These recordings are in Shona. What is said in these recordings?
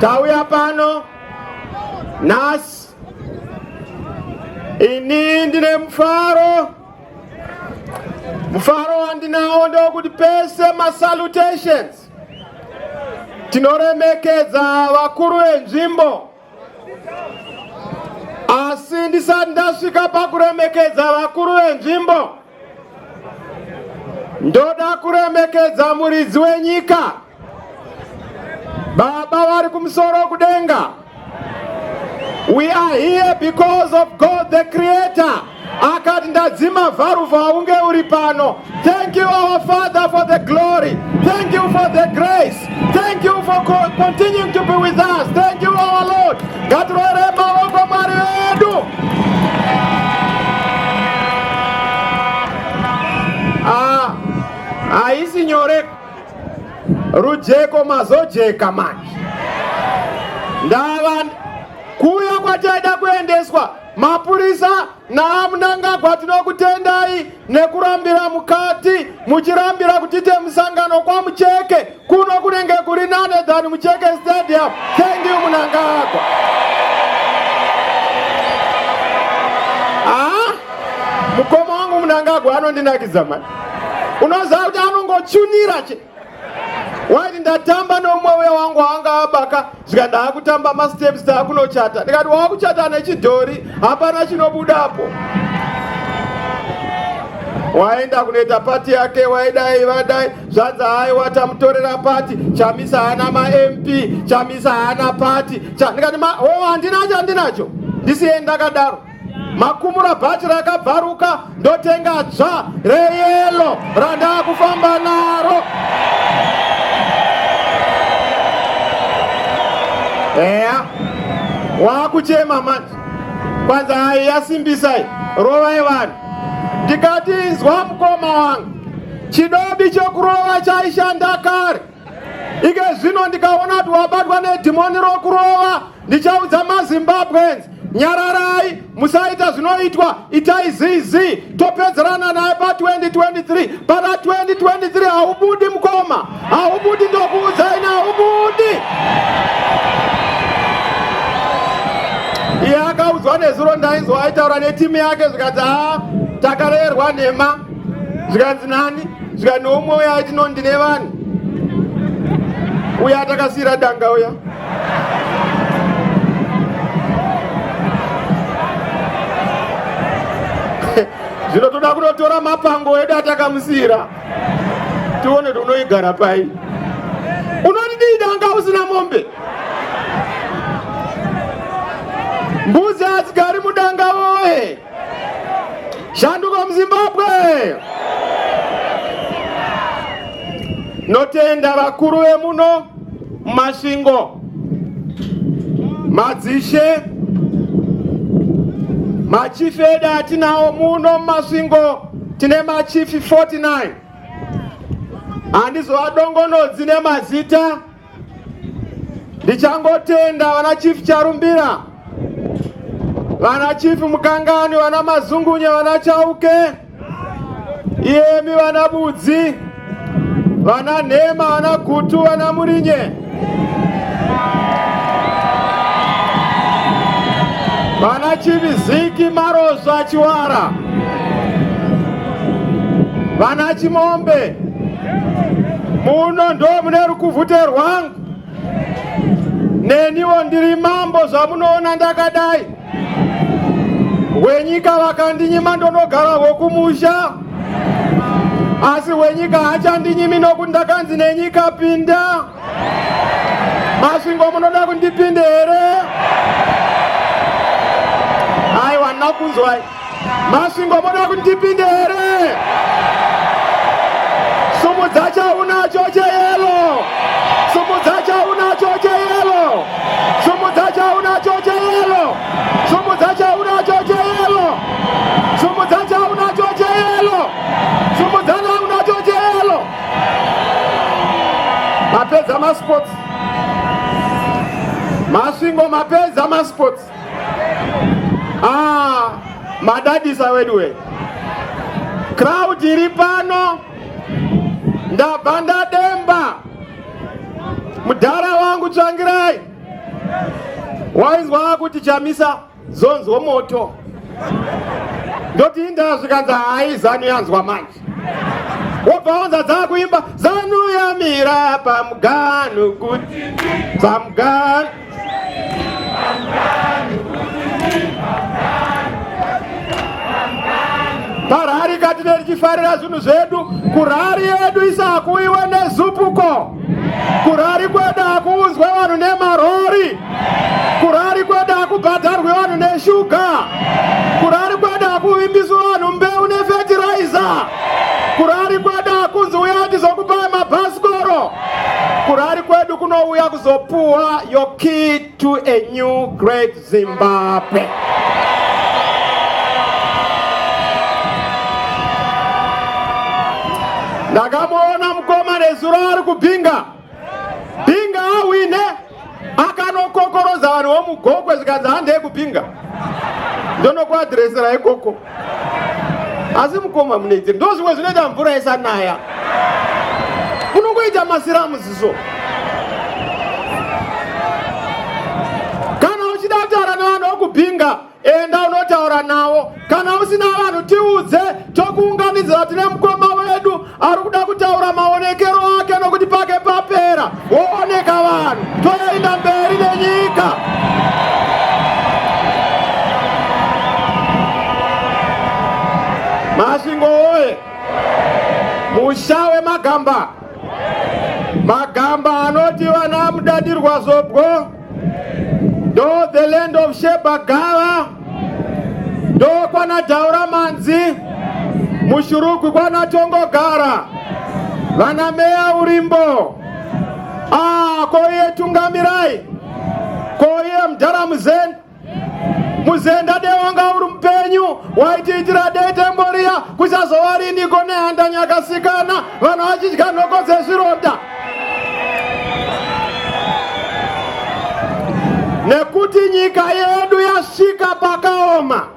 Tauya pano nhasi, ini ndine mufaro. Mufaro wandinawo ndokuti pese masalutations tinoremekedza vakuru venzvimbo, asi ndisati ndasvika pakuremekedza vakuru venzvimbo, ndoda kuremekedza muridzi wenyika, Baba vari kumusoro kudenga. We are here because of God the Creator. Akati ndadzima vharuvha unge uri pano. Thank you our Father for the glory. Thank you for the grace. Thank you for continuing to be with us. Thank you our Lord. Ngatiroere maoko Mwari vedu. Ah, haisi nyore. Rujeko mazojeka manje. Ndava kuuya kwataida kuendeswa mapurisa naMnangagwa, tinokutendai nekurambira mukati muchirambira kutiite musangano kwaMucheke. Kuno kunenge kuri nane than Mucheke Stadium. Thank you Mnangagwa. Ah, mukoma wangu Mnangagwa anondinakidza mani. Unoziva kuti anongochunira che waiti ndatamba nomumwe uya wangu waanga abaka, zvika ndaakutamba masteps, taakunochata. Ndikati wakuchata nechidhori, hapana chinobudapo. Waenda kunoita pati yake, waidai vadai, zvanzi haiwa tamutorera pati, Chamisa haana maMP, Chamisa haana pati. Ndikati o handina chandinacho, ndisiye ndakadaro. Makumura bhachi rakabvaruka, ndotenga dzva reyelo randakufamba naro. Eya, wakuchema manje, kwanza hai yasimbisai, rovai vanhu. Ndikati inzwa mukoma wangu, chidobi chokurova chaishanda kare. Ike zvino ndikaona kuti wabatwa nedhimoni rokurova, ndichaudza maZimbabweans, nyararai, musaita zvinoitwa, itai zizi, topedzerana naye pa2023. Pana 2023 haubudi mukoma, haubudi, ndokuudzai, haubudi. Iye akaudzwa nezuro, ndainzwa aitaura netimu yake, zvikati haa takarerwa nhema. Zvikanzi nani? Zvikanzi neumwe uya aiti no ndine vanhu uya atakasiyira danga uya. Zvino toda kunotora mapango edu atakamusiyira, tione kuti unoigara pai. Unotidii danga usina mombe? Mbudzi hadzigari mudanga woye. Shanduko muZimbabwe. Notenda vakuru vemuno muMasvingo, madzishe, machifi edu atinawo muno muMasvingo. Tine machifi 49, handizovadongonodzi nemazita. Ndichangotenda vana Chief Charumbira, vana Chief Mukangani, vana Mazungunye, vana Chauke, iyemi vana Budzi, vana Nhema, vana Gutu, vana Murinye, vana Chief Ziki, Marozva, Chiwara, vana Chimombe. Muno ndo mune rukuvhute rwangu, neniwo ndiri mambo zvamunoona ndakadai. Wenyika vakandinyima ndonogara vokumusha, asi wenyika hachandinyimi nokuti ndakanzi nenyika pinda. Masvingo munoda kundipinde here? Aiwa, nakunzwai. Masvingo munoda kundipinde here? Sumudza chaunacho cheyelo. Sumudza chaunacho cheyelo. Sumudza chaunacho cheyelo. Sumudza chaunacho cheyelo. Sumudza chaunacho cheyelo. Sumudza chaunacho cheyelo. Mapedza masports. Masvingo mapedza masports. Ah, madadisa wedu we. Crowd iri pano, ndabva ndademba mudhara wangu Tsvangirai. Wainzwa kuti Chamisa zonzwo moto. Ndoti indaa zvikanzi hayi Zanu yanzwa manje. Wobva wanza dzakuimba Zanu yamira pamuganhu kuti pamuganhu. Parari katine tichifarira zvinhu zvedu, kurari yedu isakuiwe nezupuko. Kurari kwedu hakuunzwe vanhu nemarori. Kurari kwedu hakubhadharwe vanhu neshuga. Kurari kwedu hakuvimbiswe vanhu mbeu nefetiraiza. Kurari kwedu hakunzi uyai tizokupai mabhasikoro. Kurari kwedu kunouya kuzopuwa your key to a new great Zimbabwe. Ndakamuona mukoma nezuro ari kubhinga Binga awine akanokokorodza vanhu vomugokwe zvikanzi handei kubhinga ndonokuadhiresera ikoko asi mukoma munoitiri ndo zvimwe zvinoita mvura isanaya unongoita masiramuziso kana uchida kutaura nevanhu vokubhinga Enda unotaura nawo. Kana usina vanhu tiudze, tokuunganidzira. Tine mukoma wedu ari kuda kutaura maonekero ake nokuti pake papera. Wooneka vanhu, toenda mberi nenyika. Masvingo woye, musha wemagamba, magamba anoti vana mudadirwa zobwo Ndo the land of Sheba Gava, ndo kwana Daura Manzi, Mushurugwi kwana Tongogara, vana Meya Urimbo. Ah, ko iye Tungamirai, ko iye Mdhara Muzenda. Muzenda de wanga uri mupenyu waitiitira detembo riya kuchazova riniko nehanda nyakasikana vanhu vachidya nhoko dzezvironda. Nekuti nyika yedu yasvika pakaoma.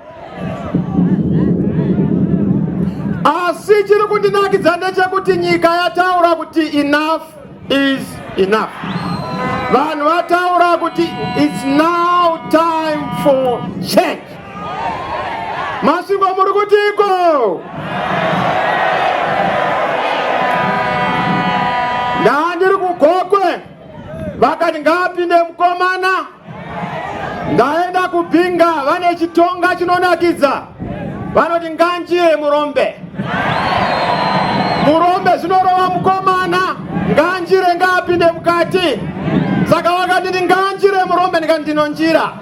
Asi chiri kundinakidza ndechekuti nyika yataura kuti enough is enough. Vanhu vataura kuti it's now time for change. Masvingo muri kutiko? Ndandiri kuGokwe vakati ngaapinde mukomana. Ndaenda kuBinga vane chitonga chinonakidza vanoti nganjire murombe. Murombe zvinorova mukomana nganjire ngaapinde mukati. Saka vakanditi nganjire murombe ndikati ndinonjira.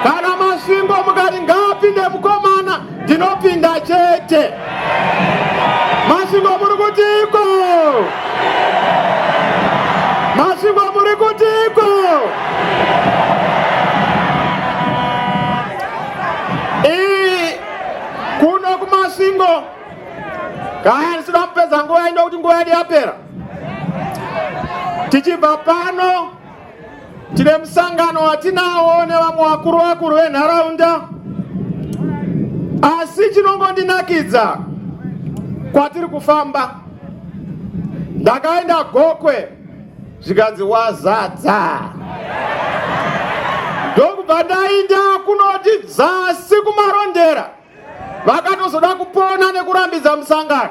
Kana Masvingo mukati ngaapinde mukomana ndinopinda chete. Masvingo muri kutiko? Masvingo muri kutiko? Ii kuno kuMasvingo kaya ndisina kupedza nguva ino kuti nguva yedu yapera. Tichibva pano tine musangano watinawo nevamwe vakuru vakuru venharaunda, asi chinongondinakidza kwatiri kufamba, ndakaenda Gokwe zvikanzi wazadza, ndokubva ndaenda kunoti zasi kuMarondera, vakatozoda kupona nekurambidza musangano.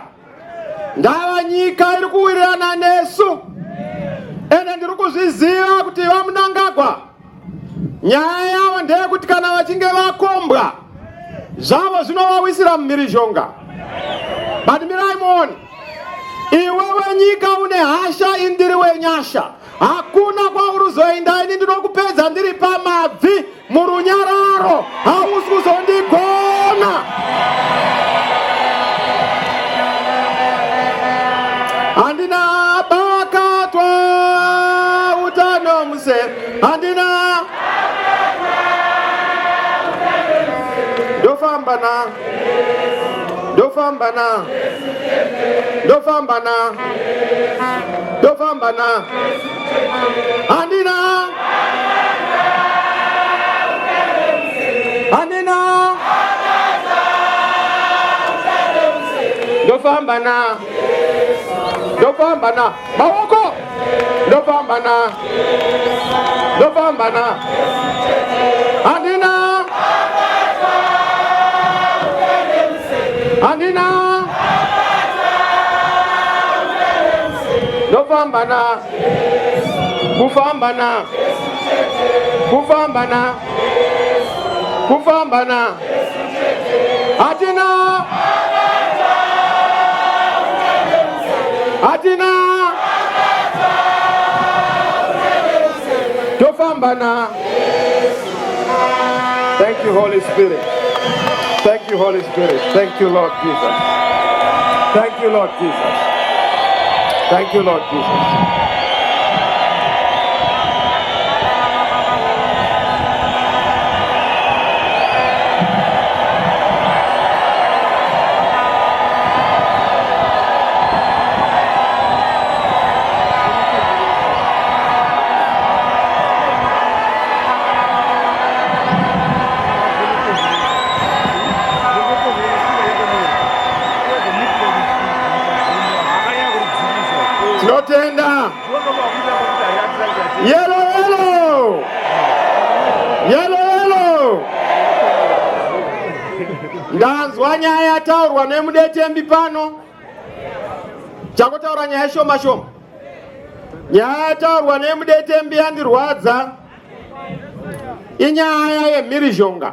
Ndava nyika iri kuwirirana nesu, ende ndiri kuzviziva kuti VaMnangagwa nyaya yavo ndeyekuti kana vachinge vakombwa zvavo zvinovawisira mumhirizhonga. But mirai muone, iwe wenyika une hasha, indiri wenyasha. Hakuna kwauri uzoenda, ini ndinokupedza ndiri pamabvi murunyararo, hausi kuzondigona. Handina bakatwa utano muse, handina ndofamba na ndofamba na ndofamba na ndofamba na handina handina ndofamba na ndofamba na maoko. Ndofamba na, ndofamba na, handina, handina, ndofamba na, kufamba na, kufamba na, kufamba na, hatina, hatina, tofamba na. Thank you, Holy Spirit. Thank you, Holy Spirit. Thank you, Lord Jesus. Thank you, Lord Jesus. Thank you, Lord Jesus. Tinotenda. Yellow, yellow. Yellow, yellow. Ndanzwa nyaya yataurwa nemudetembi pano. Changotaura nyaya shoma shoma. Nyaya yataurwa nemudetembi yandirwadza. Inyaya yemhirizhonga.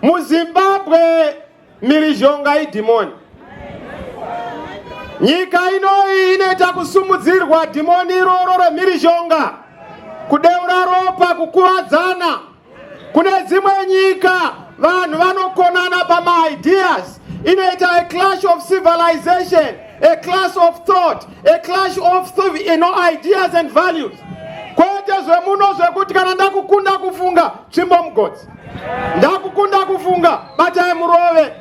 MuZimbabwe mhirizhonga idhimoni. Nyika inoyi inoita kusumudzirwa dhimoni iroro remhirizhonga, kudeura ropa, kukuvadzana. Kune dzimwe nyika vanhu vanokonana pamaideas, inoita a clash of civilization, a clash of thought, a clash of ideas and values. Kwete zvemuno zvekuti kana ndakukunda kufunga, tsvimbo mugotsi, ndakukunda kufunga, batai murove.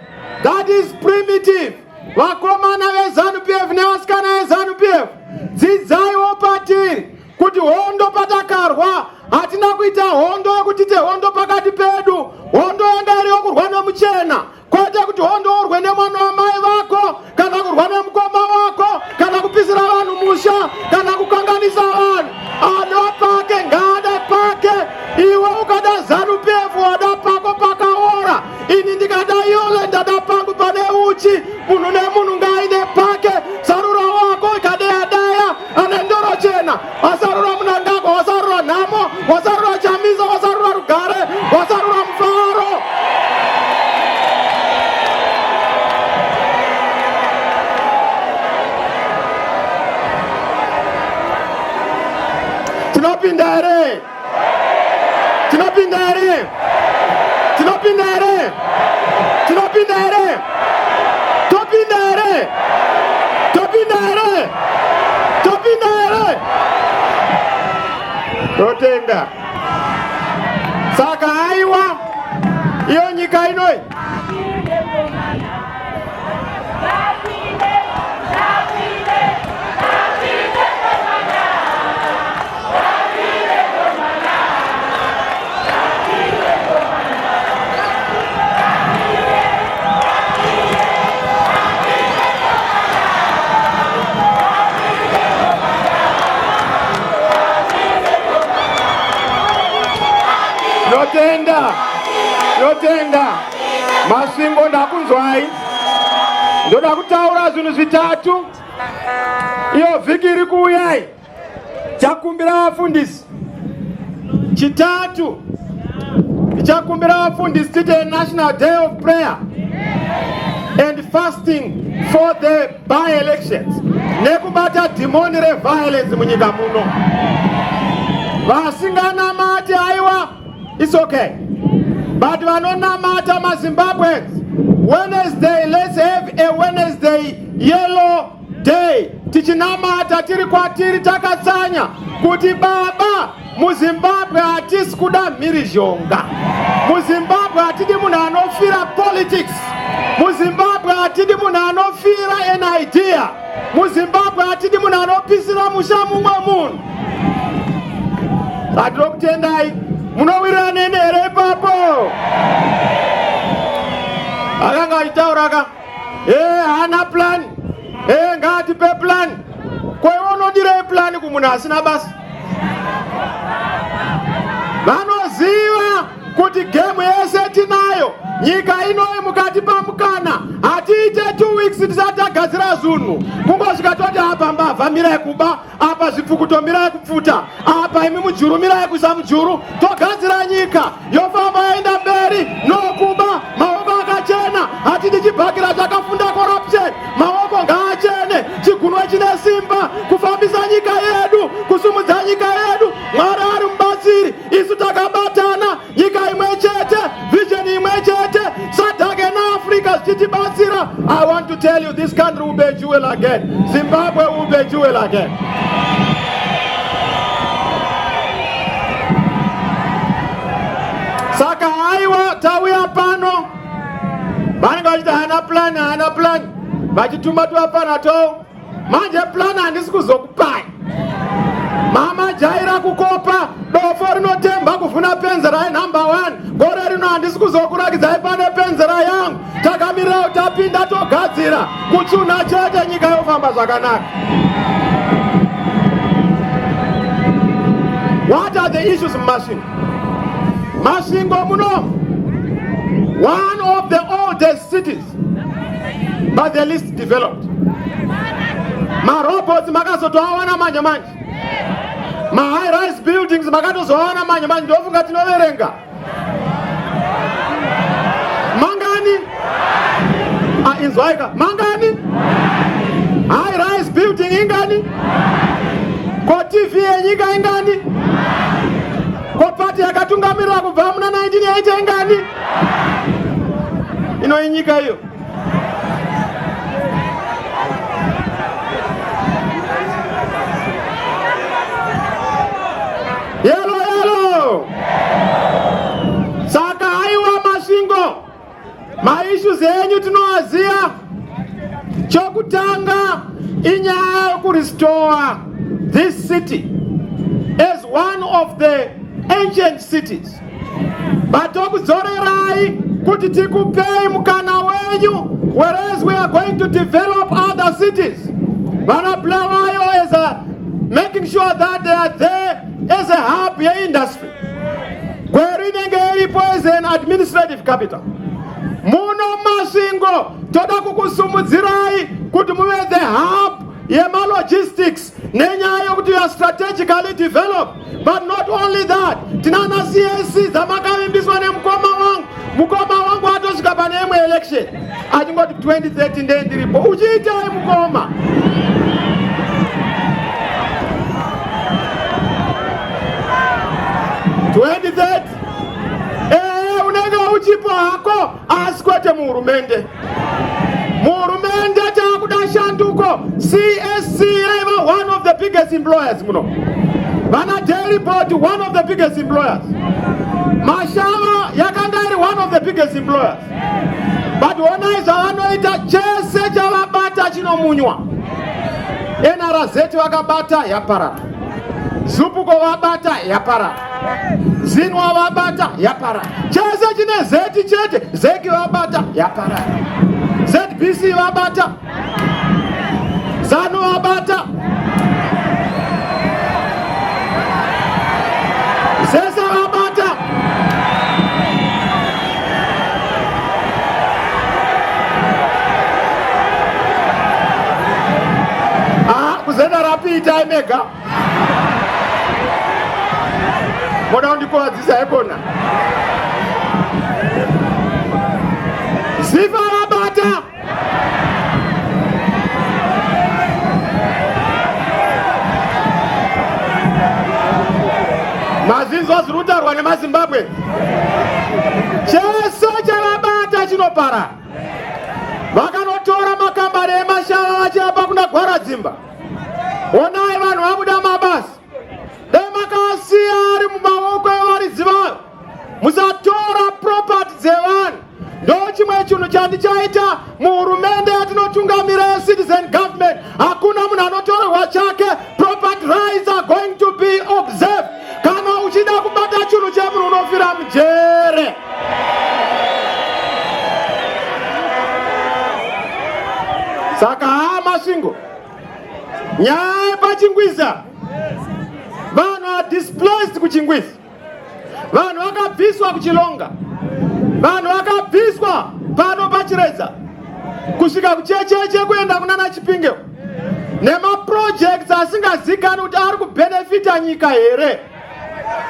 That is primitive. Vakomana veZANU PF nevasikana veZANU PF, dzidzaiwo patiri kuti hondo patakarwa hatina kuita hondo yekuti tiite hondo pakati pedu. Hondo yanga iri yokurwa nemuchena, kwete kuti hondo urwe nemwana wamai vako, kana kurwa nemukoma wako, kana kupisira vanhu musha, kana kukanganisa vanhu. Ada pake ngaada pake. Iwe ukada ZANU PF wada pako pakaora, ini ndikada yole ndada pangu pane uchi. Munhu nemunhu ngaaine pake. Sarura wako ikadeya daya ane ndoro chena. Wasarura Mnangagwa, wasarura nhamo, wasarura Chamisa, wasarura rugare, wasarura mufaro. Tinopinda here? Tinopinda here? Tinopinda here? Tinopinda here? Topinda here? Topinda here? Topinda here? Totenda. Saka aiwa, iyo nyika inoi Tinotenda, tinotenda. Masvingo, ndakunzwai. Ndoda kutaura zvinhu zvitatu. Iyo vhiki iri kuuyai, chakumbira vafundisi chitatu, tichakumbira vafundisi tiite national day of prayer and fasting for the by elections nekubata dhimoni reviolence munyika muno. Vasinganamati, aiwa, it's okay, but vanonamata, maZimbabweans, Wednesday, let's have a Wednesday yellow day, tichinamata tiri kwatiri, takatsanya kuti Baba, muZimbabwe hatisi kuda mhirizhonga, muZimbabwe hatidi munhu anofira politics, muZimbabwe hatidi munhu anofira an idea, muZimbabwe hatidi munhu anopisira musha mumwe munhu. Hatinokutendai. Munowirirana neni here ipapo? Akanga achitaura ka, e haana plan, e ngaatipe plan. Kwaiwe. Vanodirei plani kumunhu asina basa? Vanoziva kuti gemu yese tinayo nyika inoyi mukati pamukana hatiite 2 weeks tisati tagadzira zvinhu kungosvika toti apa mbavha mirai kuba apa zvipfukuto mirai kupfuta apa imi mujuru mirai kuisa mujuru togadzira nyika yofamba yaenda mberi nokuba maoko akachena hatidi chibhakira chakafunda corruption maoko ngaachene chigunwe chine simba kufambisa nyika yedu kusumudza nyika yedu mwari ari mubatsiri isu takabatana nyika imwe chete vision imwe chete SADC neAfrica zvichitibatsira. I want to tell you, this country will be a jewel again. Zimbabwe will be a jewel again. Saka haiwa tauya pano, vanenge vachiti haana plan, haana plan, vachituma tuvafana to manje plan handisi kuzokupai. Mama jaira kukopa dofo rinotemba kuvhuna penzera yenumber 1. Gore rino handisi kuzokurakidzai pane penzera yangu. Takamirira tapinda togadzira kutsvuna chete, nyika yofamba zvakanaka. What are the issues muMasvingo? Masvingo muno, one of the oldest cities but the least developed. Marobots makazotoawana manje manje, mahigh rise buildings makatozoawana manje manje. Ndofunga tinoverenga mangani? Ah, inzwaika, mangani high rise building ingani? Ko TV yenyika ingani? Ko pati yakatungamirira kubva muna 1980 ingani? Ino inyika iyo. Yelo yelo. Saka haiwa Masvingo, maissues enyu tinoaziya. Chokutanga inyaya yokurestore this city as one of the ancient cities. Batokudzorerai kuti tikupei mukana wenyu, whereas we are going to develop other cities. Vana Bulawayo as a making sure that they are there as a hub yeindustry. Gweru inenge iripo as an administrative capital. Muno Masvingo toda kukusumudzirai kuti muve the hub yemalogistics nenyaya yokuti you are strategically developed. But not only that, tinana CSC dzamakavimbiswa nemukoma wangu. Mukoma wangu atosvika pane imwe election achingoti 2030 ndee ndiripo. Uchiitai mukoma? ...2030 ee unenge uchipo hako asi kwete muhurumende. Muhurumende taakuda shanduko. CSC yaiva one of the biggest employers muno. Vana Dairy Board, one of the biggest employers. Mashava yakanga iri one of the biggest employers. But onai zvavanoita, chese chavabata chinomunywa. NRZ vakabata, yaparara. Zupuko vabata, yaparara. Zinwa vabata, yaparara. Chese chine zeti chete, ZEC vabata, yaparara. ZBC vabata, ZANU vabata, ZESA vabata. Ah, kuZRP itai mega. Moda kundikuvadzisa ikona. ZIFA vabata. Mazvinzwa zviri kutaurwa nemaZimbabwe. Chese chavabata chinopara. Vakanotora makambani emashava vachiapa kuna Gwaradzimba. Onai vanhu vabuda mabasa. Dai makasiya ari mumaoko evaridzi vayo. Musatora property dzevanhu. Ndo chimwe chinhu chandichaita muhurumende yatinotungamira yecitizen government. Hakuna munhu anotorerwa chake. Property rights are going to be observed. Kana uchida kubata chinhu chemunhu unofira mujere. Saka haa Masvingo, Nyaya yepaChingwiza, vanhu are displaced kuChingwiza, vanhu vakabviswa kuChilonga, vanhu vakabviswa pano paChiredza kusvika kuChecheche kuenda kunana Chipinge nemaprojects asingazikani kuti ari kubenefita nyika here.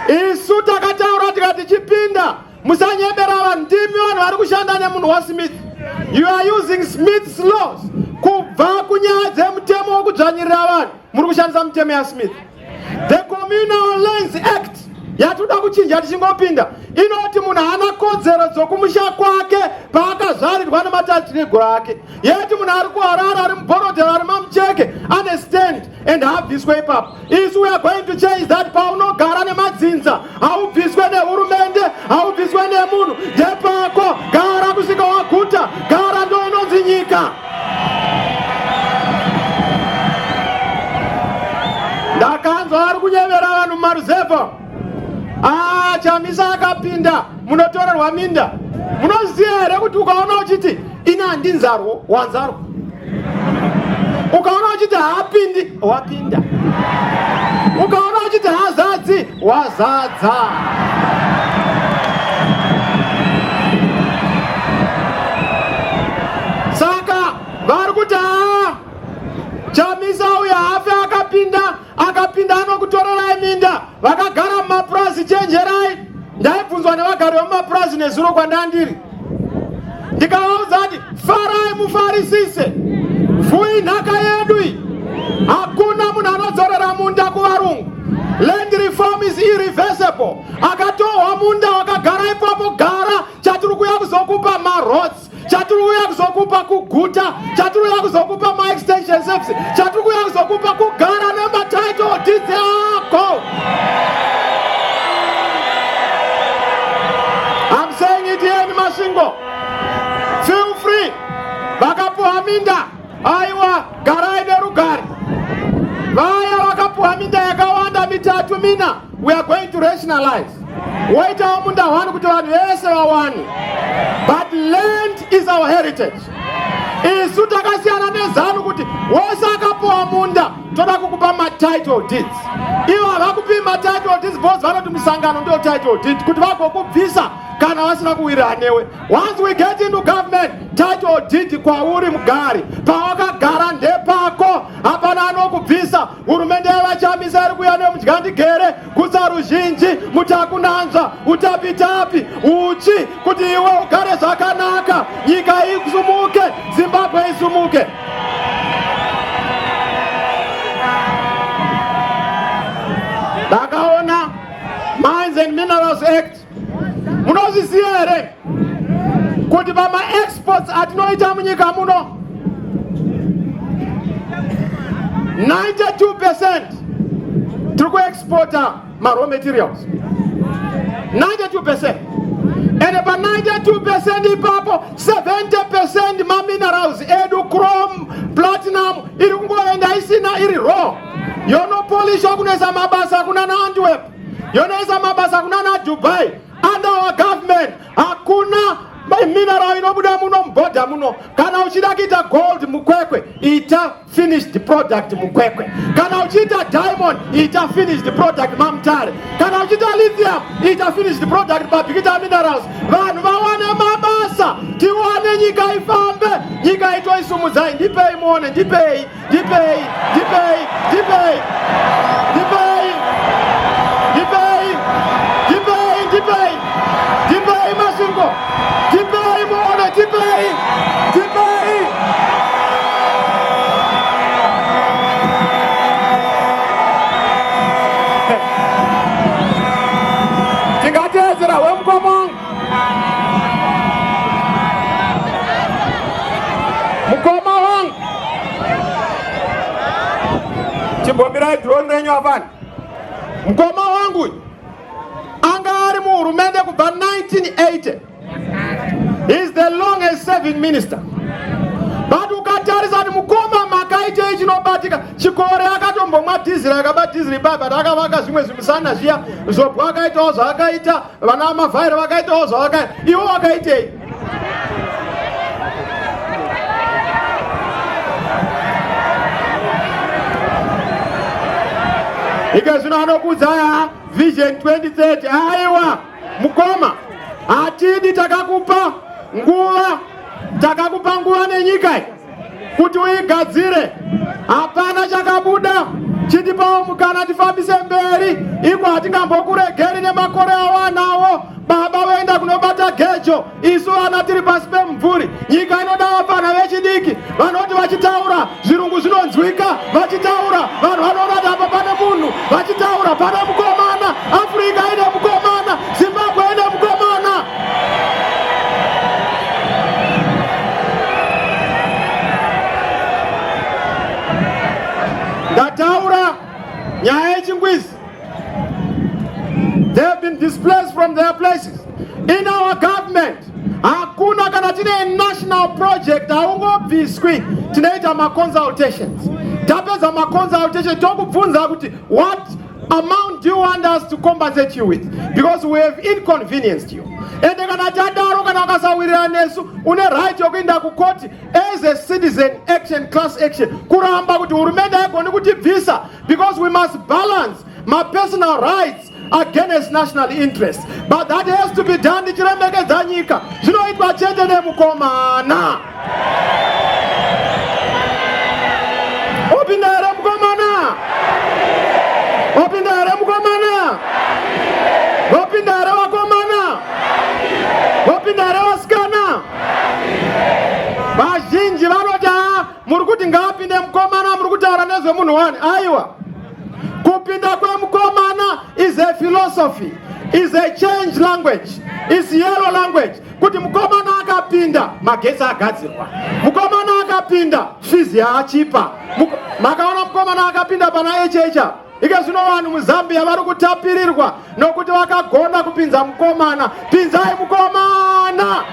Isu takataura tikati chipinda, musanyebera vanhu, ndimi vanhu vari kushanda nemunhu waSmith. You are using Smith's laws kubva kunyaya dzemutemo wekudzvanyirira vanhu, muri kushandisa mitemo yaSmith. The Communal Lands Act yatoda kuchinja tichingopinda inoti munhu haana kodzero dzokumusha kwake paakazvarirwa nematateguru ake. Yeti munhu ari kuHarare, ari muBorodhero, ari maMucheke, ane stand and haabviswe ipapo. Isu we are going to change that. Paunogara nemadzinza haubviswe nehurumende, haubviswe nemunhu, ndepako, gara kusvika waguta, gara, ndo inonzi nyika. Ndakanzwa ari kunyevera vanhu mumaruzevha, ah, Chamisa akapinda munotorerwa minda. Munoziva here kuti ukaona uchiti ini handinzarwo, wanzarwo? Ukaona uchiti haapindi, wapinda. Ukaona uchiti hazadzi, wazadza. Saka vari kuti haa, Chamisa uyo haafe akapinda, akapinda anokutorerai minda. Vakagara mumapurazi, chenjerai. Ndaibvunzwa nevagari vemumapurazi nezuro kwandandiri, ndikavaudza kuti farai, mufarisise, vhui nhaka yedu iyi. Hakuna munhu anodzorera munda kuvarungu. Land reform is irreversible. Akatohwa munda wakagara ipapo, gara. Chatiri kuuya kuzokupa maroads, chatiri kuuya kuzokupa kuguta, chatiri kuuya kuzokupa maextension service, chatiri kuuya kuzokupa kugara nematitle deeds ako. I'm saying it here in Masvingo. Feel free. Vakapuwa minda, aiwa, garai nerugare. Vaya vakapuwa minda yakawanda, mitatu, mina, we are going to rationalize. Woitawo munda one kuti vanhu vese vawane. But land is our heritage. Isu takasiyana neZANU kuti wose akapuwa munda toda kukupa matitle deeds. Ivo havakupi matitle deeds because vanoti musangano ndio title deed kuti vagokubvisa kana vasina kuwirirana newe. Once we get into government, title deed kwauri mugari, pawakagara ndepako, hapana anokubvisa. Hurumende yavaChamisa iri kuuya nemudyandigere, kutsa ruzhinji, mutakunanzva, utapitapi, uchi, kuti iwe ugare zvakanaka, nyika isumuke, Zimbabwe isumuke. Ndakaona Mines and Minerals Act. Munozviziva here kuti pamaexports atinoita munyika muno 92% tiri kuexporta maraw materials, 92%? Ende pa92% ipapo 70% maminerals edu, chrome, platinum, iri kungoenda isina, iri raw, yonopolishwa kunoisa mabasa kunana Antwerp, yonoisa mabasa kunana Dubai. Under our government hakuna mineral inobuda muno mubhodha muno. Kana uchida kuita gold muKwekwe, ita finished product muKwekwe. Kana uchiita diamond, ita finished product maMutare. Kana uchiita lithium, ita finished product paBikita Minerals. Vanhu vawane mabasa, tiwane nyika ifambe, nyika itoisumudzai. Ndipei muone, ndipei, ndipei, ndipei, ndipei, ndipei, ndipei, ndipei, ndipei, ndipei, Masvingo, ndipei muone, ndipei, ndipei. Tingateedzera hwemukoma wangu. Mukoma wangu, chimbomirai drone renyu afani. Mukoma wangu anga ari muhurumende kubva 1980. He is the longest serving minister, but ukatarisa kuti mukoma makaitei chinobatika, Chikore akatombomwa dhiziri, akaba dhiziri bai, but akavaka zvimwe zvimusana zviya. Zvobwa akaitawo zvaakaita, vana Mavhairo vakaitawo zvavakaita, ivo vakaitei? Ike zvino anokuudza ya Vision 2030. Aiwa mukoma, hatidi, takakupa nguva, takakupa nguva nenyika iyi kuti uigadzire. Hapana chakabuda, chitipawo mukana tifambise mberi. Iko hatingambokuregeri nemakore awanawo. Baba voenda kunobata gejo, isu vana tiri pasi pemumvuri. Nyika inoda vafana vechidiki vanoti vachitaura zvirungu zvinonzwika, vachitaura vanhu vanoona kuti apa pane munhu, vachitaura pane mukomana. Afrika ine mukomana, Zimbabwe ine mukomana. Ndataura nyaya yeChingwizi. They have been displaced from their places. In our government, hakuna kana tine national project haungobviswi. Tinoita maconsultations. Tapedza maconsultation tokubvunza kuti what amount do you want us to compensate you with, because we have inconvenienced you. Ende kana tadaro, kana wakasawirirana nesu, une right yokuenda kukoti as a citizen action, class action, kuramba kuti hurumende haigoni kutibvisa, because we must balance my personal rights against national interest, but that has to be done tichiremekedza nyika. Zvinoitwa chete nemukomana. Opinda here mukomana? Opinda here mukomana? Opinda here vakomana? Opinda here vasikana? Vazhinji vanoti, "Ah, muri kuti ngaapinde mukomana, muri kutaura nezvemunhu wani." Aiwa, kupinda kwemukomana is a philosophy, is a change language, is yellow language, kuti mukomana akapinda, magetsi agadzirwa, mukomana akapinda, fees yaachipa. Makaona mukomana akapinda pana HH. Ike zvino vanhu muZambia vari kutapirirwa nokuti vakagona kupinza mukomana. Pinzai mukomana.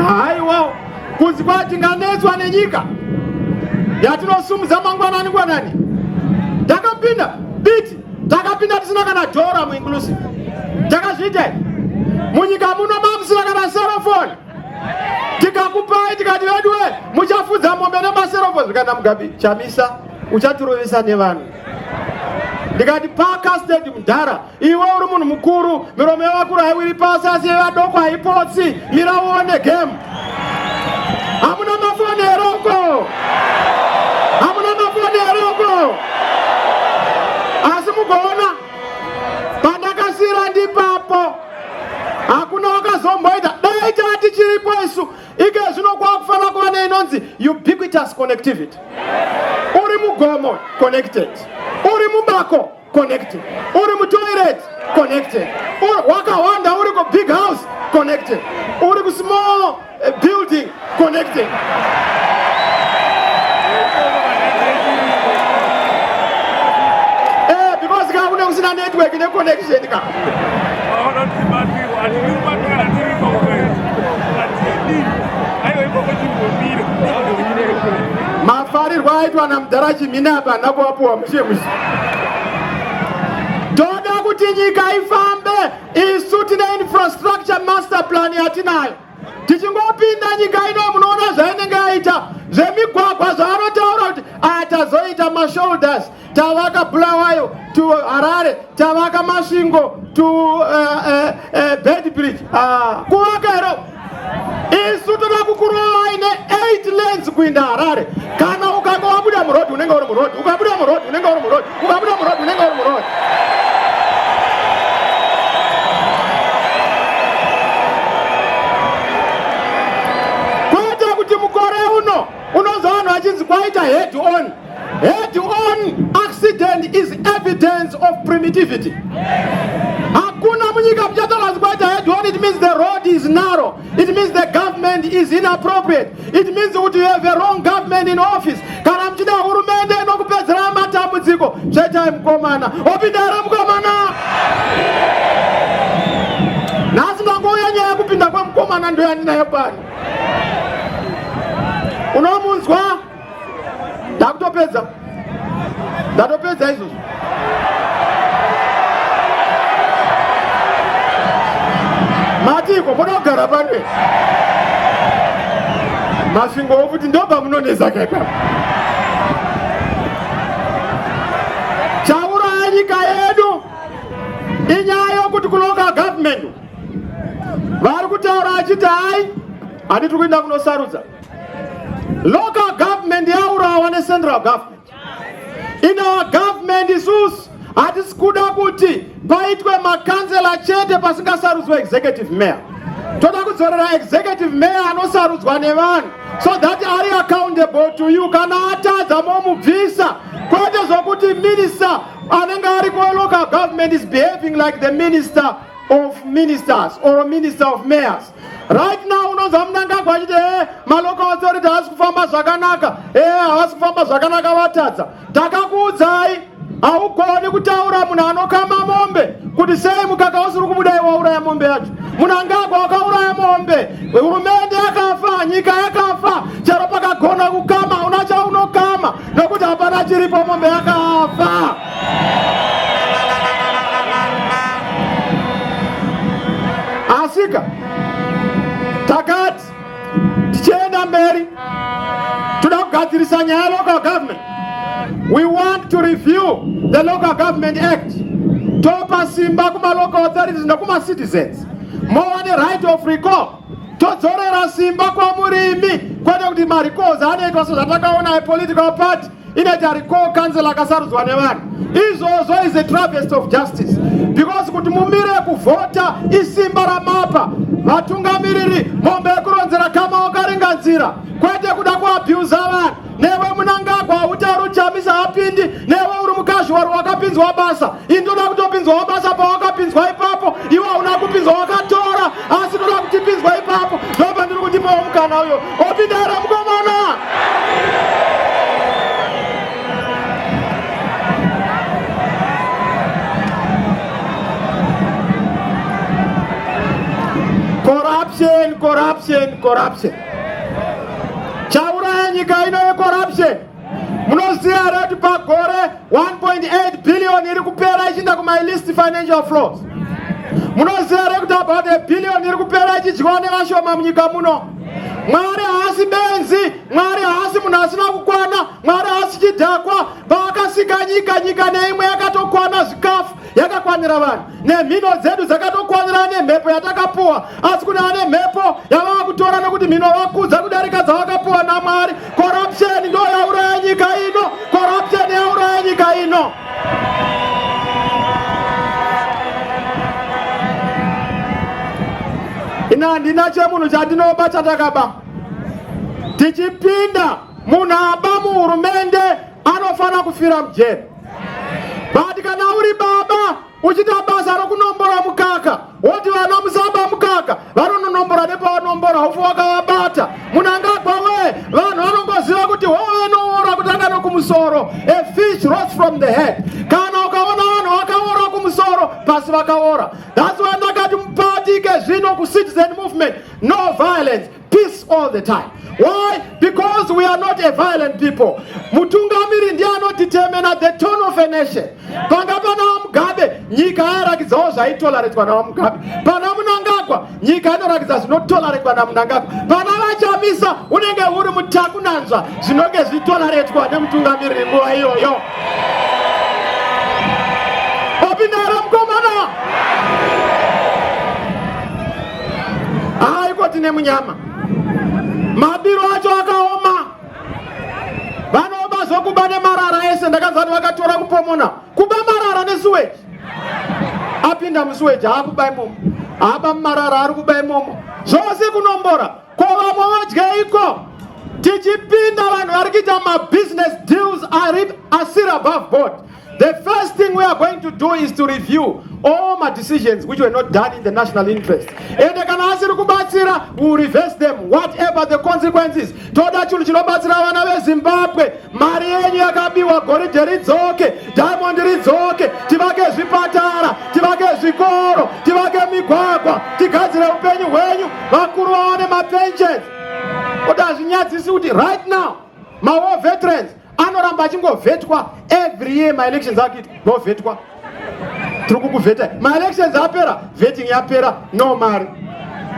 Haiwa, kunzi kwatinganetswa nenyika yatinosumudza mangwanani ngwanani. Takapinda biti, takapinda tisina kana dhora muinclusive. Takazviita munyika muno mamusina kana cellphone. Tikakupai, tikati, "Veduwe, muchafudza mombe nemaserofoni." Zvikana Mugabe, "Chamisa, uchatirovesa nevanhu." Ndikati, "Paka stadium, mudhara, iwe uri munhu mukuru, miromo yevakuru haiwiri pasi, asi yevadoko haipotsi. Mira uone game." Hamuna mafoni eroko? Hamuna mafoni eroko? Asi mugoona pandakasira ndipapo, hakuna wakazomboita. Dai tati chiripo isu, ike zvino kwakufanira kuva neinonzi ubiquitous connectivity. Uri mugomo, connected; uri mubako, connected; uri mutoilet, connected; wakawanda, uri kubig house, connected; uri kusmall building, connected. Because ka kune kusina network neconnection ka. Vaona kuti batwirwa, hatidi kubatwa kana tiri ikoko. Hatidi. Aiwa, ikoko chimbomira. Mafarirwo aitwa namudhara Chimhini apa hana kuvapuwa mushe mushe. Toda kuti nyika ifambe. Isu tine infrastructure master plan yatinayo. Tichingopinda, nyika ino munoona zvainenge yaita, zvemigwagwa zvaanotaura kuti atazoita mashoulders, tavaka Bulawayo to Harare, tavaka Masvingo to Beitbridge. Kuvaka here? Isu toda kukurovai ne8 lanes kuinda Harare. Kana ukanga wabuda muroad, unenge uri muroad; ukabuda muroad, unenge uri muroad; ukabuda muroad, unenge uri muroad. Kwete kuti mukore uno unonzwa vanhu vachinzi kwaita head on. Head on accident is evidence of primitivity. Hakuna munyika muchataura kuti kwaita head on. It means the road is narrow, it means the government is inappropriate, it means kuti you have a wrong government in office. Kana muchida hurumende inokupedzera matambudziko, tsvetai mukomana. Opinda here mukomana? Nhasi ndangouya nyaya yekupinda kwemukomana, ndoyandinayo pano. Unomunzwa? Ndakutopedza, ndatopedza izvozvo. Matiko muda kugara pano? Masvingo wokuti ndobva munonetsa kaipa. Chauraya nyika yedu inyaya yokuti kulocal government vari kutaura achiti hai, handiti kuenda kunosarudza. Local government yaurawa necentral government. In our government isusu hatisi kuda kuti paitwe makanzela chete pasingasarudzwe executive mayor. Toda kudzorera executive mayor anosarudzwa nevanhu so that ari accountable to you. Kana atadza momubvisa, kwete zvokuti minister anenge ari kulocal government is behaving like the minister of ministers or minister of mayors. Right now unonzwa Mnangagwa achiti malocal authority haasi kufamba zvakanaka, havasi kufamba zvakanaka, vatadza. Takakuudzai, haugoni kutaura munhu anokama mombe kuti sei mukaka usiri kubuda, iwe wauraya mombe yacho. Mnangagwa wakauraya mombe, hurumende yakafa, nyika yakafa. Chero pakagona kukama una chaunokama nokuti hapana chiripo, mombe yakafa. Asika takati tichienda mberi, toda kugadzirisa nyaya yalocal government. We want to review the Local Government Act, topa simba kuma-local authorities nekuma-citizens, mova ne-right of recall. Todzorera simba kwamurimi, kwete kuti marecalls anoitwa sezvatakaona epolitical party inoita recall council akasarudzwa nevanhu. Izvozvo is a travesty of justice, because kuti mumire kuvhota isimba ramapa vatungamiriri. Mombe yekuronzera kama wakaringa nzira, kwete kuda kuabhusa vanhu. Newe Mnangagwa, utauri Chamisa apindi, newe uri mucasual wakapinzwa basa. Indoda kutopinzwawo basa pawakapinzwa ipapo. Iwe hauna kupinzwa, wakatora, asi ndoda kutipinzwa ipapo. Ndopa ndiri kutipawo mukana uyo. Opinda here mukomana? Corruption, corruption, corruption. Chauraya nyika ino yecorruption. Munoziva here kuti pagore 1.8 billion iri kupera ichienda kumaillicit financial flows? Munoziva here kuti about a billion iri kupera ichidyiwa nevashoma munyika muno? Mwari haasi benzi, Mwari haasi munhu asina kukwana, Mwari haasi chidhakwa. Paakasika nyika, nyika neimwe yakatokwana zvikafu, yakakwanira vanhu, nemhino dzedu dzakatokwanira nemhepo yatakapuwa. Asi kune vane mhepo yavava kutora nokuti mhino vakudza kudarika dzavakapuwa naMwari. Corruption ndo yauraya nyika ino, corruption yauraya nyika ino. Ina handina chemunhu chandinoba chatakaba. Tichipinda, munhu aba muhurumende anofanira kufira mujeri. But kana uri baba uchiita basa rokunombora mukaka, woti vana musaba mukaka, vanononombora nepavanombora, ufu wakavabata. Mnangagwa we, vanhu vanongoziva kuti hove inoora kutanga nokumusoro. A fish rots from the head. Kana ukaona vanhu vakaora kumusoro, pasi vakaora. That's why ndakati mupatike zvino kucitizen movement, no violence, peace all the time. Why? Because we are not a violent people. Mutungamiri ndiye anodetermina the tone of a nation. Panga pana vaMugabe, nyika yairakidzawo zvaitoleratwa navaMugabe. Pana Mnangagwa, nyika inorakidza zvinotoleratwa naMnangagwa. Pana vaChamisa, unenge uri mutakunanzva zvinonge zvitoleratwa nemutungamiriri nguva iyoyo. Opinda here mukomana? Haiko, tine munyama, mabiro acho akaoma. Vanoba zvokuba nemarara ese. Ndakanzwa kuti vakatora kupomona kuba marara nesewage. Apinda musewage, haakuba imomo, haaba mumarara, ari kuba imomo, zvose kunombora. Ko vamwe vadyeiko? Tichipinda, vanhu vari kuita mabusiness deals ari asiri above board. The first thing we are going to do is to review all my decisions which were not done in the national interest. Ende kana asiri kubatsira, we will reverse them, whatever the consequences. Toda chinhu chinobatsira vana veZimbabwe. Mari yenyu yakabiwa, goridhe ridzoke, diamond ridzoke, tivake zvipatara, tivake zvikoro, tivake migwagwa, tigadzire upenyu hwenyu, vakuru vawane mapensions. Kuti hazvinyadzisi kuti right now mawar veterans anoramba achingovhetwa every year? Maelections akuitwa, novhetwa, tiri kukuvheta. Maelections apera, vetting yapera, no mari.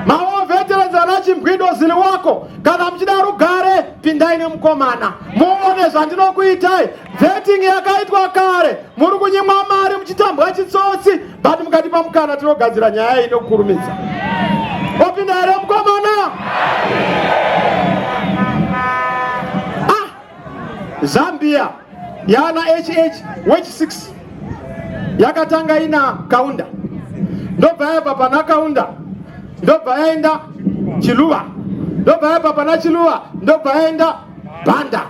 Mawar veterans vana Muchida chimbwido zili wako, kana muchida rugare, pindai nemukomana muone zvandinokuitai. Vetting yakaitwa kare, muri kunyimwa mari muchitambwa chitsotsi, but mukatipa mukana tinogadzira nyaya iyi nekukurumidza. Opinda here mukomana? Ah, Zambia yana HH wechi 6 yakatanga ina Kaunda, ndobva yabva pana Kaunda, ndobva yaenda Chiluva, ndobva yabva pana Chiluva, ndobva yaenda Banda.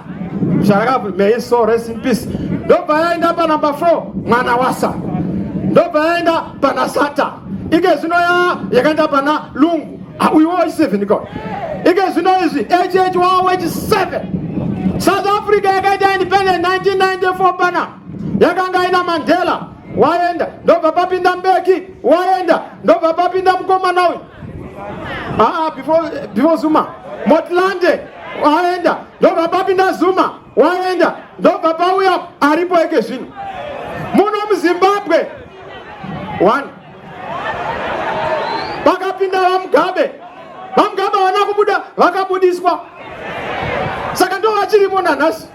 Sharakabu, may his soul rest in peace. Ndobva yaenda pa number 4 mwana wasa, ndobva yaenda pana Sata, ike zvino ya yakaenda pana Lungu. Ah, uyu wechi 7 ko ike zvino izvi HH wa wechi 7. South Africa yakaita independent 1994, pana yakanga ina Mandela, waenda, ndobva papinda Mbeki, waenda, ndobva papinda mukomana uyu, ah, before Zuma, Motlanthe, waenda, ndobva papinda Zuma, waenda, ndobva pauya aripo eke zvino muno muZimbabwe one. Pakapinda VaMugabe, VaMugabe havana kubuda, vakabudiswa, saka ndo vachirimo nanhasi.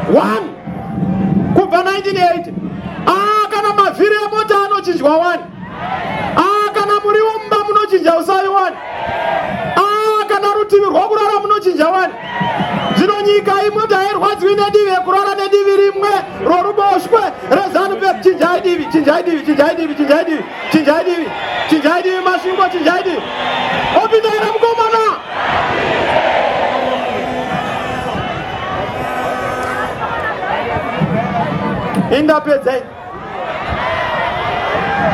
One kubva 1980. Ah, kana mavhiri emota anochinjwa one. Ah, kana muriwo mumba munochinja usavi one. Ah, kana rutivi rwokurara munochinja one. Zvino nyika imota hairwadziwi nedivi yekurara nedivi rimwe roruboshwe reZANU PF. Chinjai divi, chinjai divi, chinjai divi, chinjai divi, chinjai divi, chinjai divi, Masvingo, chinjai divi. Opinda here mukomana? Indapedzai.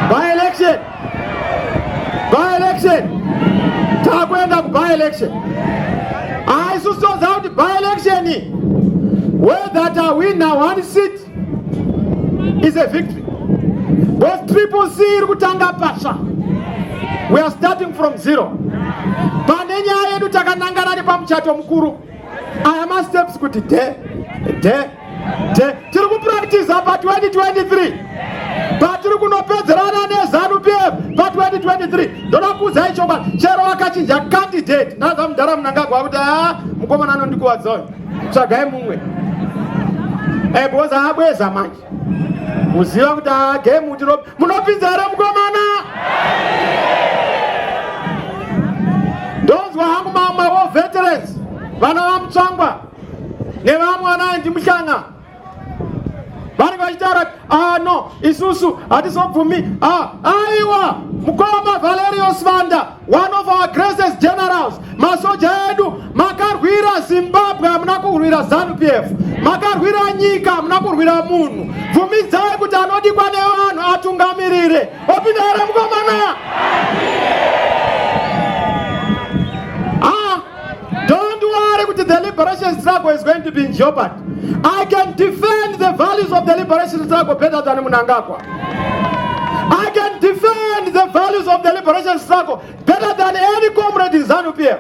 By election, by election, takuenda kuby election. Isusu toziva kuti by election, whether tawina one seat is a victory, because Triple C iri kutanga patsva. We are starting from zero. Pane nyaya yedu takanangana nepamuchato mukuru. Aya masteps kuti de de de tiri kupractiza pa2023, patiri kunopedzerana neZANU PF pa2023. Ndoda kuudzai chokwadi, chero vakachinja candidate, ndaza mudhara Mnangagwa kuti a mukomana anondikuvadza uyu, tsvagai mumwe, because abweza manje muziva kuti agame tino munopinza here mukomana? Ndonzwa hangu mamwe war veterans, vana vaMutsvangwa nevamwe vana Andy Muhlanga, vanenge vachitaura, "Ah no, isusu hatizobvumi." Ah, aiwa, mukoma Valerio Sibanda, one of our greatest generals, masoja edu, makarwira Zimbabwe, hamuna kurwira ZANU PF. Makarwira nyika, hamuna kurwira munhu. Bvumidzai kuti anodikwa nevanhu atungamirire. Opinda here mukomana? Ah, don't worry kuti the liberation struggle is going to be in jeopardy. I can defend the values of the liberation struggle better than Mnangagwa. I can defend the values of the liberation struggle better than any comrade in ZANU PF.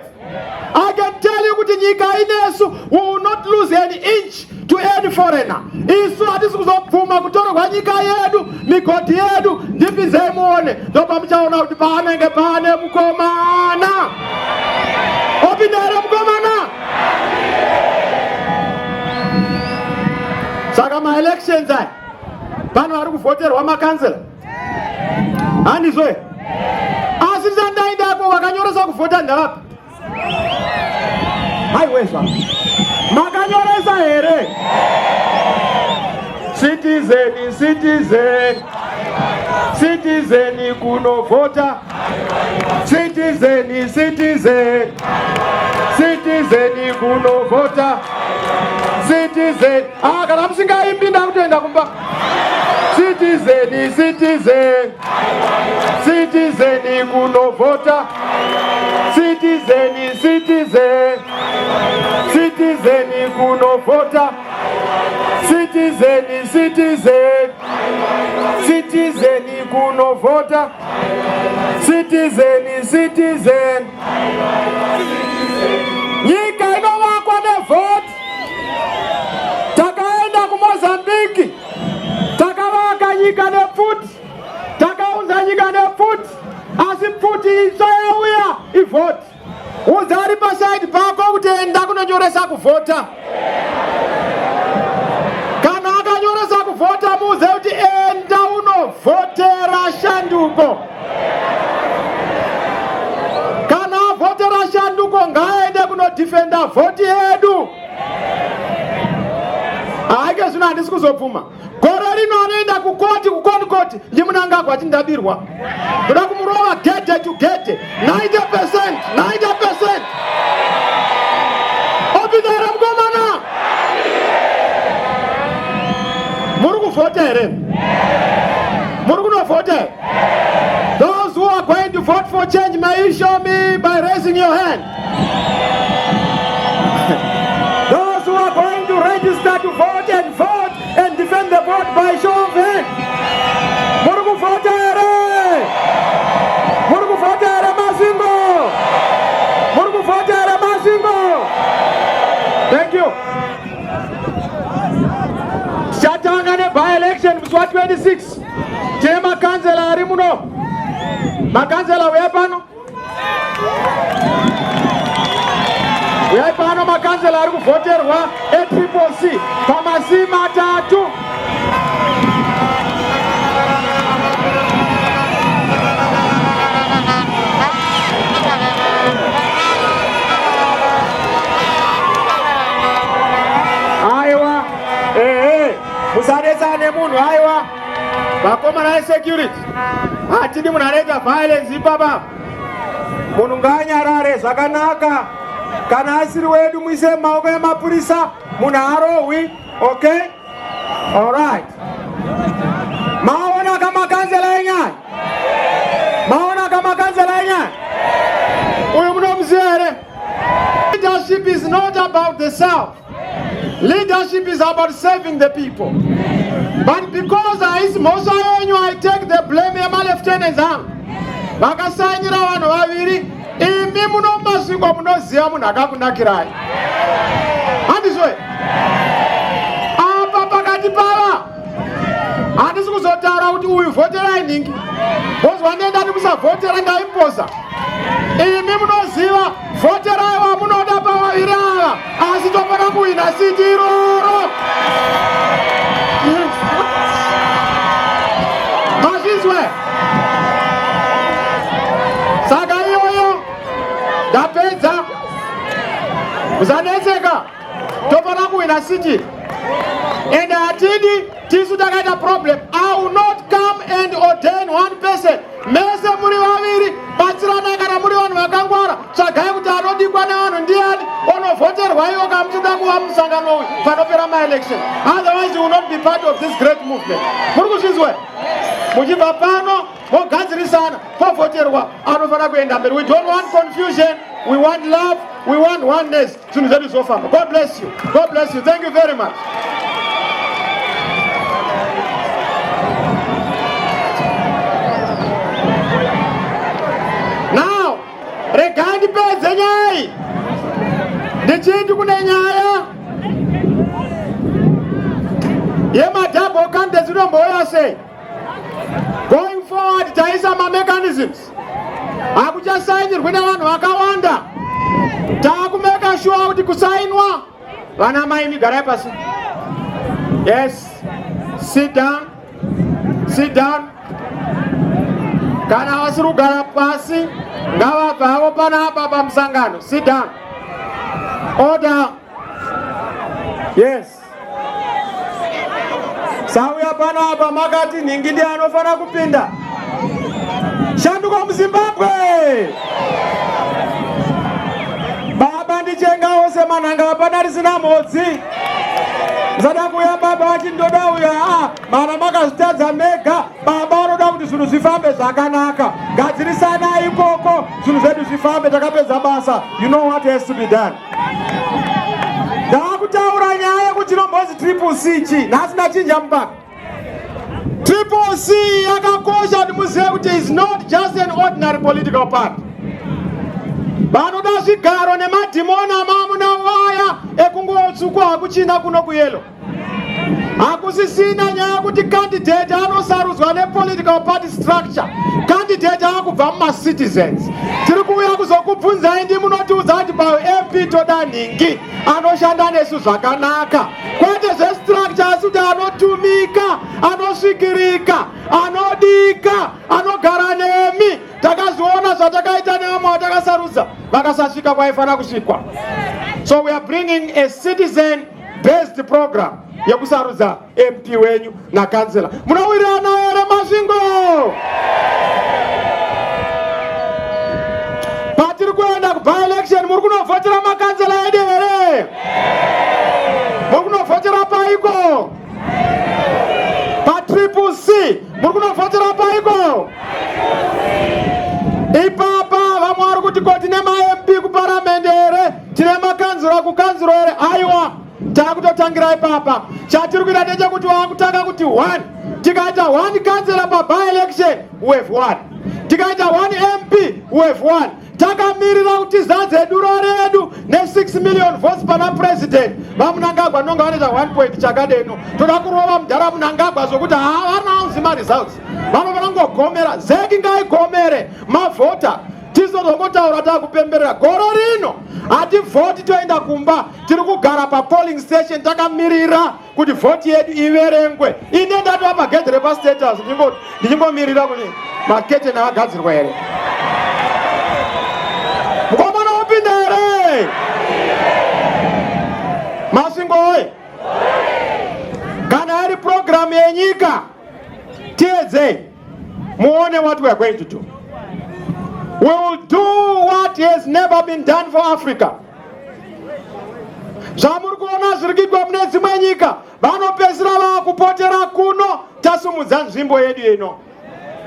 I can tell you kuti nyika inesu, we will not lose an inch to any foreigner. Isu hatisi kuzobvuma kutorerwa nyika yedu, migodhi yedu. Ndipinzei muone, ndopamuchaona kuti paanenge pane mukomana. Opinda here mukomana? Saka maelections aya, pano vari kuvhoterwa makansela, handizvo here? Asi ndisandaendako, vakanyoresa kuvhota ndavapi? Haiwezva, makanyoresa here? Citizen, citizen, citizen kunovhota. Citizen, citizen, citizen kunovhota. Citizen. Ah, kana musingaimbi ndakutoenda kumba. Citizen, citizen, citizen kunovhota. Citizen, citizen, citizen kunovhota. Citizen, citizen, citizen kunovhota. Citizen, citizen. Nyika inovakwa nevhoti. Takaenda kuMozambiki, takavaka nyika nepfuti, takaunza nyika nepfuti. pfuti, asi pfuti itsva yauya ivhoti. Udza ari pasaidi pako kuti enda kunonyoresa kuvhota. Kana akanyoresa kuvhota, muudze kuti enda unovhotera shanduko. Kana avhotera shanduko, ngaaende kunodhifenda vhoti yedu. Haike zvino handisi kuzobvuma. Gore rino anoenda kukoti, kukoni koti ndiMnangagwa ati ndabirwa. Ndoda kumurova gede to gede 90%, 90%. Opinda here mukomana? Muri kuvhota here? Muri kunovhota here? Those who are going to vote for change, may you show me by raising your hand. Those who are going to register to vote and vote and defend the vote by show of hand. Muri kuvhota here? Muri kuvhota here Masvingo? Muri kuvhota here Masvingo? Thank you. Tichatanga neby-election musi wa26. Tine makanzela ari muno. Makanzela, uyai pano. Uyai pano makanzela ari kuvhoterwa eTriple C pamasi matatu. Aiwa, ehe, musanetsane munhu, aiwa. Vakomana vesecurity, hatidi munhu anoita violence ipapa. Munhu ngaanyarare zvakanaka. Kana asiri wedu, muise mumaoko emapurisa. Munhu harohwi, okay? Alright. Maona kamakanzela enyaya? Maona kamakanzela enyaya? Uyu munomuziva here? Leadership is not about the self. Leadership is about serving the people. But because haisi mhosva yenyu, I take the blame yemalieutenants angu vakasainira vanhu vaviri. Imi muno Masvingo munoziva munhu akakunakirai, handizvo? Apa pakati pava handisi kuzotaura kuti uyu vhoterai nhingi, because wandienda ndimusavhotera, ndaimposa. Imi munoziva, vhoterai wamunoda pavaviri ava, asi tofanira kuhwina siti iroro. Mazvinzwe? Saka iyoyo ndapedza, musanetseka. Tofanira kuhwina siti and hatidi tisu takaita problem. I will not come and ordain one person. Mese muri vaviri batsiranai. Kana muri vanhu vakangwara, tsvagai kuti anodikwa nevanhu ndiani, onovhoterwa iwo kamuchida kuva musangano uyu panopera maelection. Otherwise you will not be part of this great movement. Muri kuzvinzwa? Muchibva pano mogadzirisana, povhoterwa anofanira kuenda mberi. We don't want confusion, we want love, we want oneness. Zvinhu zvedu zvofamba. God bless you, God bless you. Thank you very much. Now regai ndipedze nyaya ndichiti kune nyaya yemadouble candidates inombouya sei. Going forward taisa mamechanisms, hakuchasainirwi nevanhu vakawanda. Taakumeka sure kuti kusainwa. Vana mai, migarai pasi. Yes, sit down, sit down. Kana vasiri kugara pasi, ngavabva havo panapa pamusangano. Sit down. Order. Yes. Sauya panapa makati nhingi ndiye anofanira kupinda. Shanduko muZimbabwe. Baba ndichengawo semanhanga, hapana risina mhodzi. Musada kuuya baba vati ndoda uya. A mana makazvitadza mega. Baba vanoda kuti zvinhu zvifambe zvakanaka. Gadzirisanai ikoko, zvinhu zvedu zvifambe. Takapedza basa. You know what has to be done. Ndakutaura nyaya yekuti inombozi Triple C chi. Nhasi ndachinja mupaka. Triple C yakakosha kuti muzive kuti is not just an ordinary political party. Vanoda zvigaro nemadhimoni amamuna waya ekungotsukwa, hakuchina kuno kuyellow. Hakusisina nyaya yekuti candidate anosarudzwa nepolitical party structure. Candidate Macandidate akubva mumacitizens. Tiri kuuya kuzokubvunzai, ndimunotiudza kuti paMP toda nhingi anoshanda nesu zvakanaka, kwete zvestructure, asi kuti anotumika, anosvikirika, anodika, anogara nemi. Takazviona zvatakaita nevamwe vatakasarudza vakasasvika kwaifanira kusvikwa. So we are bringing a citizen based program yekusarudza MP wenyu nakansela. Munowirirana here, Masvingo? Patiri kuenda kuby-election, muri kunovhotera makansela edu here? Muri kunovhotera paiko? Patriple C. Muri kunovhotera paiko ipapa? Vamwe vari kuti, ko tine maMP kuparamende here? Tine makanzuro kukanzuro here? Aiwa, taakutotangira ipapa. Chatiri kuita ndechekuti waakutanga kuti one, tikaita one councillor paby-election, we have one. Tikaita one MP, we have one. Takamirira kuti tizadze duro redu ne6 million votes pana President vaMnangagwa. Nonga vanoita 1 point chakadeno. Toda kurova mudhara Mnangagwa zvokuti havananzi maresults vanofana kungogomera. ZEC ngaigomere mavhota, tizozongotaura taakupemberera. Gore rino hativhoti toenda kumba. Tiri kugara papolling station takamirira kuti vhoti yedu iverengwe. Ine ndatova pagedhe repaState House, ndichingomirira kuti maketeni akagadzirwa here. Mukomana wopinda here, Masvingo oye? Kana iri programu yenyika, tiedzei muone what we are going to do. We will do what has never been done for Africa. Zvamuri kuona zviri kuitwa mune dzimwe nyika, vanopedzisira vaakupotera kuno. Tasumudza nzvimbo yedu ino.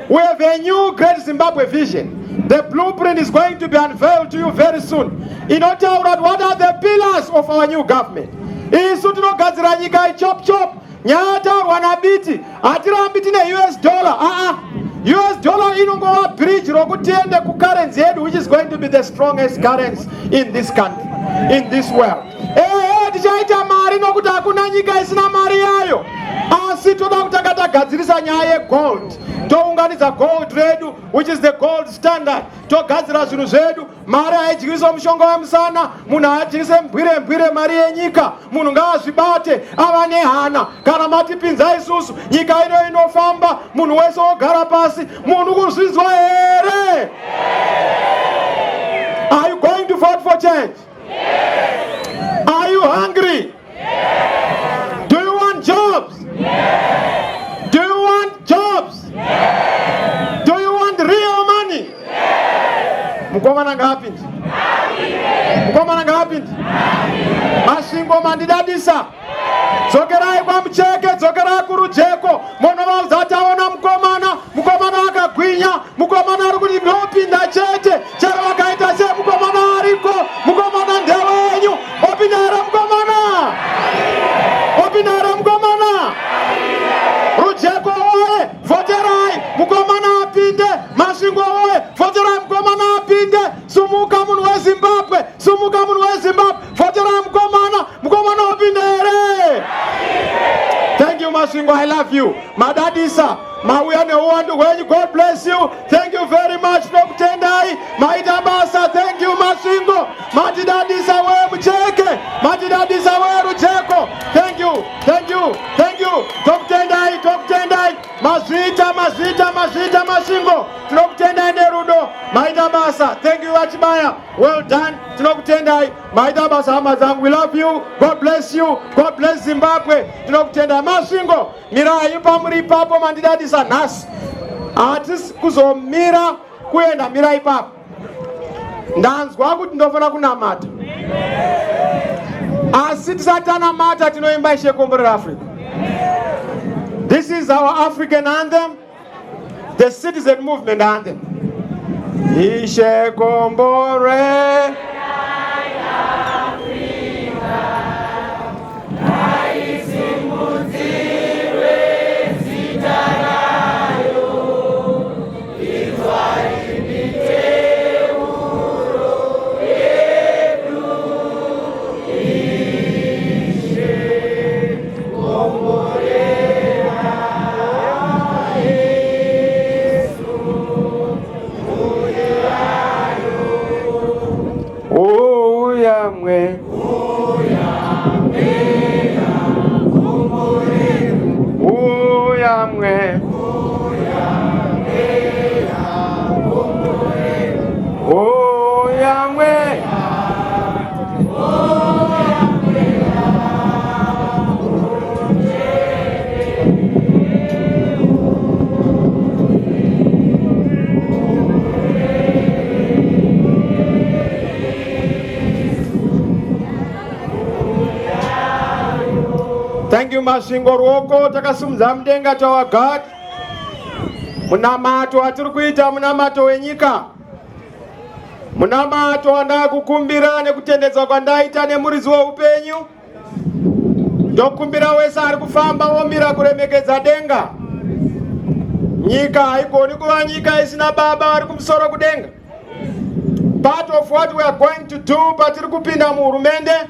We have a new Great Zimbabwe vision. The blueprint is going to be unveiled to you very soon, inotaura kuti what are the pillars of our new government. Isu tinogadzira nyika ichop chop. Nyaya yataurwa naBiti, hatirambi tine US dollar. Aa, US dollar inongova bridge rokuti tiende kucurrency yedu, which is going to be the strongest currency in this country, in this world. Ehe, tichaita mari nokuti hakuna nyika isina mari yayo, asi toda kutanga tagadzirisa nyaya yegold. Tounganidza gold redu, which is the gold standard. Togadzira zvinhu zvedu. Mari haidyiswa mushonga wemusana. Munhu haadyise mbwire mbwire mari yenyika. Munhu ngaazvibate, ava nehana. Kana matipinza isusu, nyika ino inofamba, munhu wese wogara pasi. Munhu kuzvinzwa here? Are you going to vote for change? Are you hungry? Do you want jobs? Do you want jobs? Do you want real money? Mukomana ngaapinde, mukomana ngaapinde. Masvingo, mandidadisa. Dzokerai kwaMucheke, dzokerai kuRujeko, munovaudza, taona mukomana, mukomana akagwinya, mukomana ari kuti ndopinda chete, chero vakaita sei. Mukomana ariko, mukomana ndewenyu. Opinda here mukomana? Opinda here mukomana? Rujeko woye, voterai mukomana apinde. Masvingo woye, voterai mukomana apinde. Sumuka munhu weZimbabwe, sumuka munhu weZimbabwe, voterai mukomana. Mukomana opinda here? Thank you, Masvingo, I love you. Madadisa, mauya neuwandu hwenyu. God bless you. Thank you very much. Nokutendai, maita basa. Thank you, Masvingo. Matidadisa we Mucheke, matidadisa we Rujeko. Thank you, thank you, thank you. Tokutendai, tokutendai. Mazvita, mazvita, mazvita, Masvingo. Tinokutendai nerudo. Maita basa. Thank you, Vachibaya. Well done. Tinokutendai. Maita basa, hama dzangu. We love you. God bless you. God bless Zimbabwe. Tinokutendai. Masvingo, mirai pamuri ipapo. Mandidadisa nhasi. Hatisi kuzomira kuenda, mirai ipapo. Ndanzwa kuti ndofanira kunamata, asi tisati tanamata tinoimba Ishe Komborera Africa. This is our African anthem, the citizen movement anthem. Ishe kombore Thank you, Masvingo. Ruoko takasimudza mudenga to our God. Munamato watiri kuita munamato wenyika, munamato wandakukumbira nekutendedzwa kwandaita nemuridzi weupenyu. Ndokumbira wese ari kufamba womira kuremekedza denga. Nyika haigoni kuva nyika isina Baba vari kumusoro kudenga. Part of what we are going to do patiri kupinda muhurumende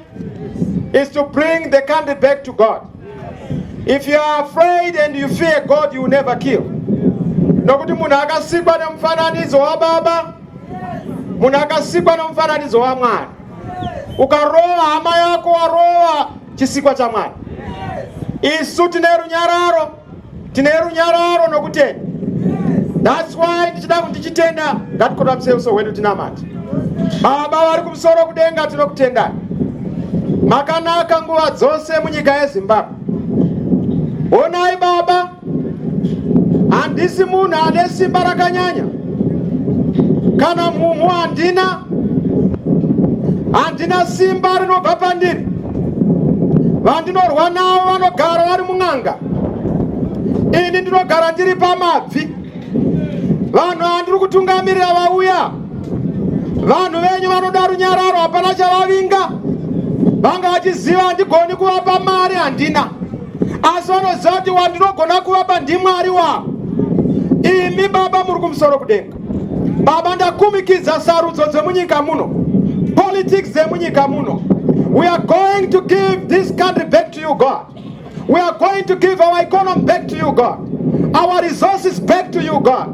is to bring the country back to God. If you are afraid and you fear God, you will never kill, nokuti munhu akasikwa nemufananidzo waBaba, munhu akasikwa nemufananidzo waMwari. Ukarova hama yako, warova chisikwa chaMwari. Isu tine runyararo, tine runyararo nokutenda. That's why ndichida kuti ndichitenda, ngatikotamisei uso hwedu tinamate. Baba vari kumusoro kudenga, tinokutendai, makanaka nguva dzose munyika yeZimbabwe. Onai Baba, handisi munhu ane simba rakanyanya kana mumhu, handina simba rinobva pandiri. Vandinorwa navo vanogara vari mun'anga, ini ndinogara ndiri pamabvi. Vanhu vandiri kutungamirira vauya, vanhu venyu vanoda runyararo, hapana chavavinga. Vanga vachiziva handigoni kuvapa mari, handina, asi vanoziva kuti wandinogona kuvapa ndiMwari wavo, imi Baba muri kumusoro kudenga. Baba, ndakumikidza sarudzo dzemunyika muno, politics dzemunyika muno. We are going to give this country back to you, God. We are going to give our economy back to you, God, our resources back to you, God,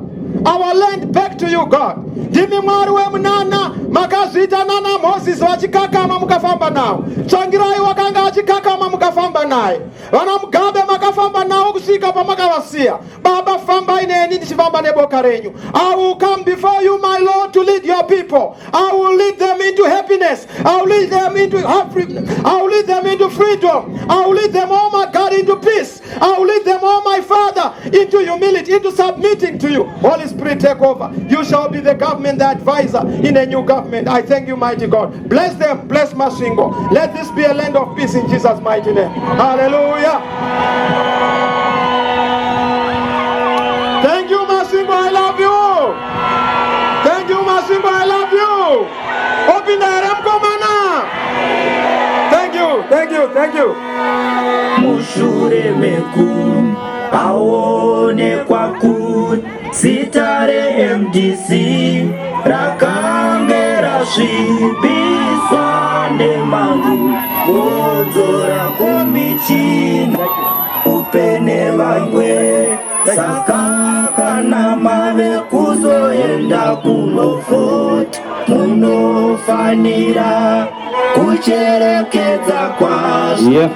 our land back to you, God. Ndimi Mwari wemunana, makazviita nana Mozisi vachikakama, mukafamba navo. Tsvangirai wakanga achikakama, mukafamba naye. Vana Mugabe makafamba navo kusvika pamakavasiya. Baba, fambai neni ndichifamba neboka renyu. I will come before you, my Lord, to lead your people. I will lead them into happiness. I will lead them into I will lead them into freedom. I will lead them, oh my God, into peace. I will lead them, oh my Father, into humility, into submitting to you. Holy Spirit, take over. You shall be the government, the advisor in a new government. I thank you, mighty God. Bless them. Bless Masvingo. Let this be a land of peace in Jesus' mighty name. Hallelujah. Thank you, Masvingo. I love you. Thank you, Masvingo. I love you. Open the mukomana. Thank you. Thank you. Thank you. Mushure meku aonekwa kuti zita reMDC rakange rasvibiswa nemangu vodzora komichina upene vangwe. Saka kana mave kuzoenda kunovhota, munofanira kucherekedza kwazvo.